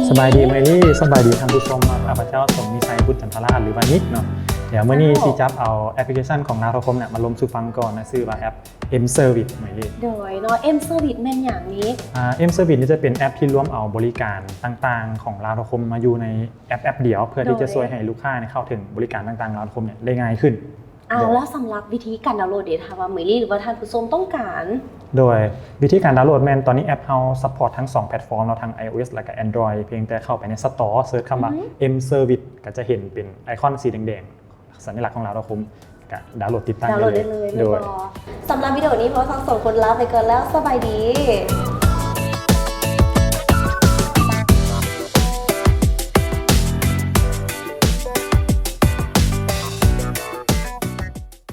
ສະບາຍດີ ເມລີ ສະບາຍດີທ່ານຜູ້ຊົມເນາະ. ຂ້າພະເຈົ້າ ສົມມີໄຊ ບຸດຈັນທະລາ ຫຼືວ່ານິກເນາະ. ດຽວມື້ນີ້ຊິຈັບເອົາແອັບພລິເຄຊັນຂອງລາວໂທລະຄົມເນຍມາລົມສູ່ຟັງກ່ອນນະ, ຊື່ວ່າແອັບ M Service ເມລີ. ໂດຍເນາະ M Service ແມ່ນຫຍັງນີ້? ອາ M Service ນີ້ຈະເປັນແອັບທີ່ລວມເອົາບໍລິການຕ່າງໆຂອງລາວໂທລະຄົມມາຢູ່ໃນແອັບແອັບດຽວ ເພື່ອທີ່ຈະຊ່ວຍໃຫ້ລູກຄ້າເຂົ້າເຖິງບໍລິການຕ່າງໆຂອງລາວໂທລະຄົມເນຍໄດ້ງ່າຍຂຶ້ນ. ອ່າ ແລ້ວສຳລັບວິທີການດາວໂຫຼດເດ ຖ້າວ່າເມລີ ຫຼືວ່າທ່ານຜູ້ຊົມຕ້ອງການ? ໂດຍວິທີການດາວໂຫຼດແມ່ນຕອນນີ້ແອັບເຮົາ support ທັງສອງແພລດຟອມເນາະ ທັງ iOS ແລະກະ Android ພຽງແຕ່ເຂົ້າໄປໃນ Store search ຄຳວ່າ M Service ກໍຈະເຫັນເປັນໄອຄອນສີແດງໆ ສັນຍະລັກຂອງລາວໂທລະຄົມ ກະດາວໂຫຼດຕິດຕັ້ງໄດ້ເລີຍ. ໂດຍສຳລັບວິດີໂອນີ້ ພວກເຮົາທັງສອງຄົນລາໄປກ່ອນແລ້ວ ສະບາຍດີ.